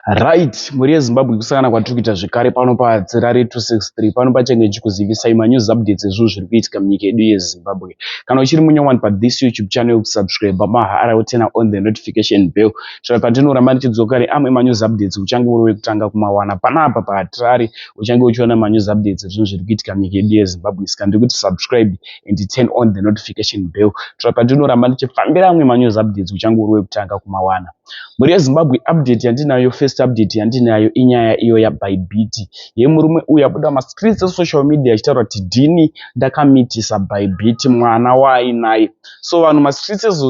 Right, mhuri yeZimbabwe, kusangana kwatiri kuita zvekare pano paHatirare 263. Pano pachange chikuzivisai manews updates ezvinhu zviri kuitika munyika yedu yeZimbabwe. Kana uchiri munyowani pathis YouTube channel, kusubscribe mahara, woturn on the notification bell saka pandinoramba ndichidzoka neamwe manews updates, uchange uri wekutanga kumawana panapa paHatirare. Uchange uchiona manews updates ezvinhu zviri kuitika munyika yedu yeZimbabwe. Saka ndikuti subscribe and turn on the notification bell saka pandinoramba ndichifambira amwe manews updates, uchange uri wekutanga kumawana. Mhuri yeZimbabwe, update yandinayo, first update yandinayo, inyaya iyo yaBybit, yemurume uyu abuda mastreets esocial media achitaura kuti ndini ndakamitisa Bybit mwana waainaye. So vanhu mastreets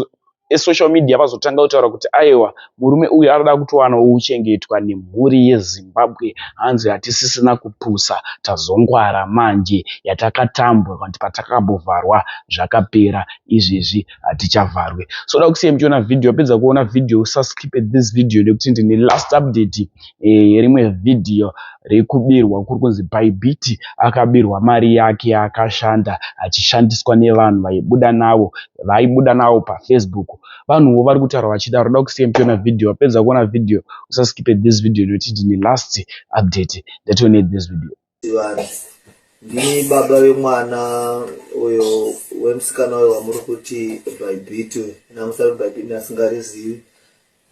esocial media vazotanga kutaura kuti aiwa, murume uyu arikuda kutowanawo kuchengetwa nemhuri yeZimbabwe. Hanzi hatisisina kupusa, tazongwara manje. Yatakatambwa kana kuti patakambovharwa zvakapera, izvezvi hatichavharwe. So da kusiya muchiona vhidhiyo. Apedza kuona vhidhiyo, usaskipe this video nekuti ndine last update yerimwe vhidhiyo rekubirwa kuri kunzi Bybit akabirwa mari yake yaakashanda achishandiswa nevanhu vaibuda navo, vaibuda navo paFacebook. Vanhuwo vari kutaura vachidaro. Da kusiya muchiona vhidhiyo. Apedza kuona vhidhiyo, usaskipe this video nekuti ndine last update. Ndatione this video. Vanhu, ndini baba vemwana uyo, wemusikana uyo wamuri kuti Bybit. Namusati Bybit asingarizivi,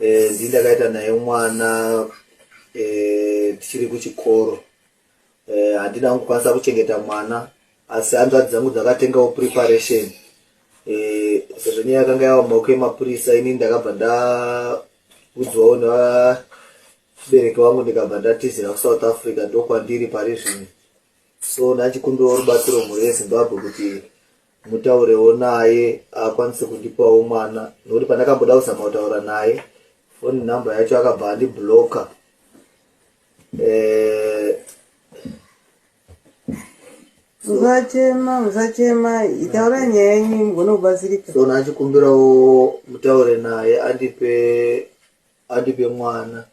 ndini ndakaita naye mwana tichiri kuchikoro. Handina kukwanisa kuchengeta mwana, asi hanzvadzi dzangu dzakatengawo preparation. Sezvo nyaya yakanga yava mumaoko emapurisa, inini ndakabva ndaudzwawo nevabereki vangu, ndikabva ndatizira kuSouth Africa, ndokwandiri pari zvino. So ndachikumbirawo rubatsiro, mhuri yeZimbabwe, kuti mutaurewo naye akwanise kundipawo mwana, nokuti pandakamboda kuzama kutaura naye, foni namba yacho akabva andibloka. Musachema, musachema, taurai nyaya yenyu mugone kubatsirika. So ndachikumbirawo mutaure naye andipe mwana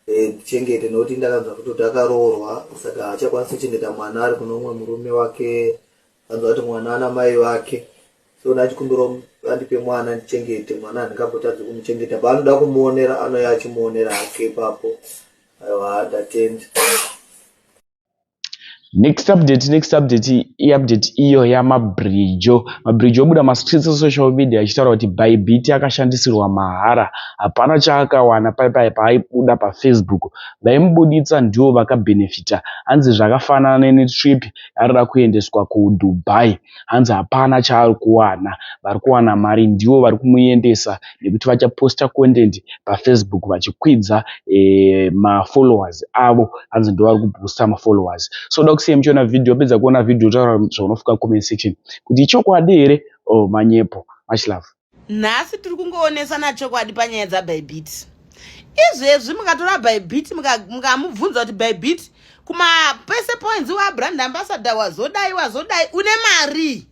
ndichengete, nokuti ndakanzwa kutoti akaroorwa, saka haachakwanisi kuchengeta mwana, ari kuno umwe murume wake. Anzwa kuti mwana ana mai vake. So ndachikumbirawo andipe mwana ndichengete mwana. Handingambotadzi kumuchengeta. Paanoda kumuonera, anouya achimuonera hake ipapo. Aiwa, ndatenda. Next update, next update, iupdate iyo yamabrijo. Mabrijo obuda mastreets esocial media achitaura kuti Bybit akashandisirwa mahara, hapana chaakawana paipai paaibuda paFacebook. Vaimubuditsa ndivo vakabhenefita. Hanzi zvakafanana netrip arida kuendeswa kuDubai, hanzi hapana chaari kuwana. Vari kuwana mari ndivo vari kumuendesa, nekuti vachaposta content paFacebook vachikwidza mafollowers avo. Hanzi ndo vari kuboosta mafollowers. So da kusiya muchiona vhidhiyo. Apedza kuona vhidhiyo, taura zvaunofunga comment section kuti ichokwadi here or manyepo. Much love. Nhasi tiri kungoonesana chokwadi panyaya dzaBybit. Izvezvi mukatora Bybit, mukamubvunza kuti Bybit kumapese points wabrand ambassador, wazodai, wazodai, une mari,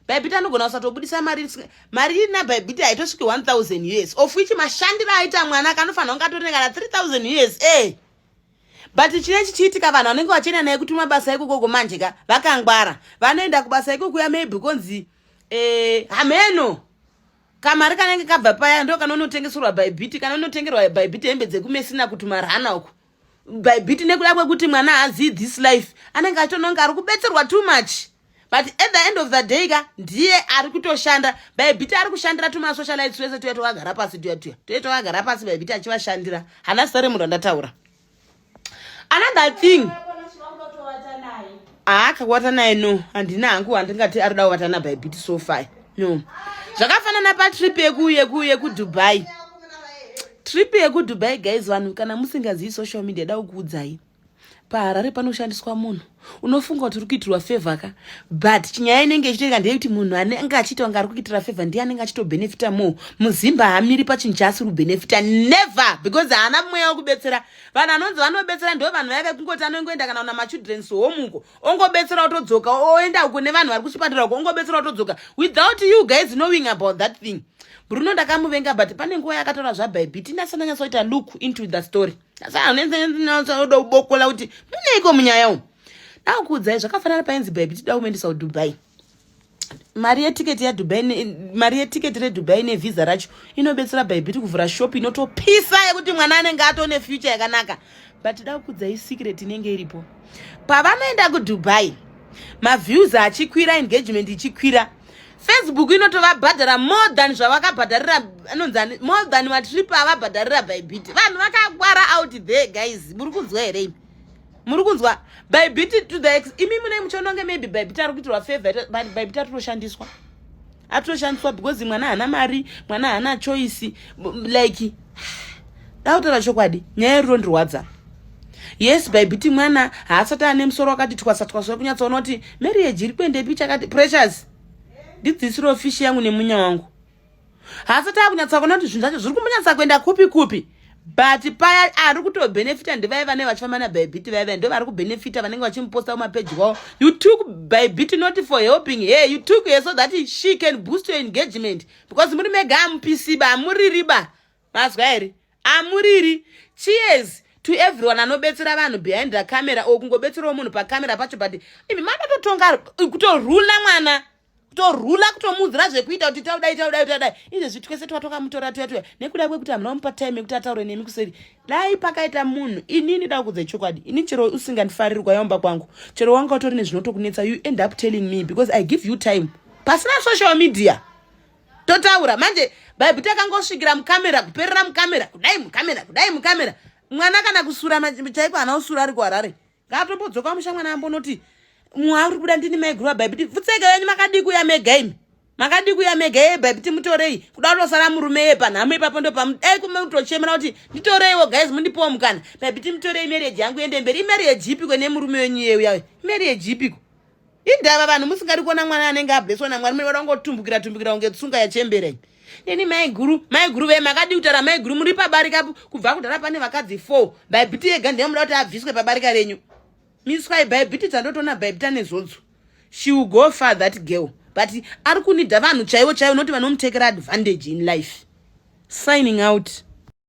Bybit anogona kusatobudisa mari. Mari ina Bybit haitosviki 1000 US, of which mashandiro aita mwana kanofanira kunge atori kana 3000 US e. But chine chichiitika, vanhu vanenge vachienda naye kuti mabasa ikokoko manje ka vakangwara, vanoenda kubasa ikokuya, maybe konzi hameno kamari kanenge kabva paya, ndo kanonotengeserwa Bybit, kanonotengerwa Bybit hembe dzekuMessina kuti marana uku. Bybit, nekuda kwekuti mwana haazivi this life, anenge achitononga ari kubetserwa too much, but at the end of the day ka ndiye ari kutoshanda. Bybit ari kushandira tumasocialites twese tuya twakagara pasi, tuya tuya tuye twakagara pasi, Bybit achivashandira. Hana zita remunhu wandataura. Another thing, haakakwata naye, no, handina hangu handingati arida kuvata naBybit so far, no. Zvakafanana patrip yekuDubai, trip yekuDubai. Guys, vanhu, kana musingazivi social media, da kukuudzai, paHarare panoshandiswa munhu. Unofunga kuti uri kuitirwa favor ka, but chinyaya inenge ichitoita ndeyekuti munhu anenge achiita kunge ari kuitira favor ndiye anenge achitobhenefita more. Muzimba haamiri pachinhu chaasiri kubhenefita, never, because haana mweya wekubetsera vanhu. Anonzi vanobetsera ndo vanhu vaya vekungoti anongoenda kana kuna machildren's home uko, ongobetsera, otodzoka, oenda uko nevanhu vari kuchipatara uko, ongobetsera, otodzoka, without you guys knowing about that thing. Bruno ndakamuvenga, but pane nguva yakataura zvaBybit, ndasandanyatsoita look into the story, oda kubokola kuti muneiko munyaya umu. Dakuudzai, zvakafanana painzi Bybit da kumuendesa kuDubai. Mari yetiketi yaDubai, mari yetiketi reDubai nevhisa racho inobetsera Bybit kuvhura shop inotopisa yekuti mwana anenge atone future yakanaka. But da kukudzai secret inenge iripo: pavanoenda kuDubai, maviews achikwira, engagement ichikwira, Facebook inotovabhadhara more than zvavakabhadharira anonzani, more than matrip avabhadharira Bybit. Vanhu vakagwara out there, guys. Muri kunzwa here imi? Muri kunzwa? Bybit to the ex, imi mune muchiononge maybe Bybit ari kuitirwa favor, but Bybit atotoshandiswa, atotoshandiswa because mwana haana mari, mwana haana choice. Like, da kutaura chokwadi, nyaya yerutondirwadza. Yes, Bybit mwana haasati ane musoro wakati twasa twasa wekunyatsoona kuti marriage iri kuendepi. Chakati Precious, ndidzisirewo fishi yangu nemunya wangu. Haasati akunyatsa kuona kuti zvinhu zvacho zviri kumbonyatsa kuenda kupi kupi, but paya ari kutobhenefita ndivai vane vachifamba naBybit. Vaivai ndo vari kubhenefita, vanenge vachimuposta kumapeji kwavo. You took Bybit not for helping her, you took her so that she can boost your engagement, because muri mega amupisi ba, amuriri ba. Mazwa here? Amuriri. Cheers to everyone anobetsera vanhu behind the camera or kungobetserawo munhu pakamera pacho. But imi matototonga kutorula mwana, kutorula, kutomuudzira zvekuita kuti taudai, taudai, taudai. Izvezvi twese twatokamutora tuya tuya nekuda kwekuti hamuna kumupa time yekuti ataure nemi kuseri. Dai pakaita munhu, inini da kudza chokwadi, ini chero usingandifariri kwayaumba kwangu, chero wanga utori nezvinotokunetsa, you end up telling me because I give you time pasina social media, totaura. Manje Bhaibheri takangosvikira mukamera, kuperera mukamera, kudai mukamera, kudai mukamera. Mwana kana kusura chaiko hana kusura, ari kuHarare, ngaatombodzoka musha. Mwana ambonoti mwari kuda ndini maiguru vaBhaibheri. Pfutseke wenyu, makadii kuya mega imi? Makadii kuya mega ye Bhaibheri? Mutorei kuda kutosara murume ye panhamo ipapo, ndopamudai kutochemera kuti nditoreiwo, guys, mundipowo mukana. Bhaibheri mutorei, marriage yangu ende mberi. Imarriage ipiko nemurume wenyu yeuya? Imarriage ipiko? Indava vanhu musingadi kuona mwana anenge ableswa naMwari, mune vada kungotumbukira tumbukira kunge tsunga yachembera. Neni maiguru, maiguru ve makadii kutaura? Maiguru muri pabarika kubva kudhara, pane vakadzi 4. Bhaibhiti yega ndiye muda kuti abviswe pabarika renyu. Miswai Bhaibhiti, dzandotoona Bhaibhiti ane zodzo. She will go far, that girl, but ari kunidha vanhu chaivo chaivo, noti vanomutekera advantage in life. Signing out.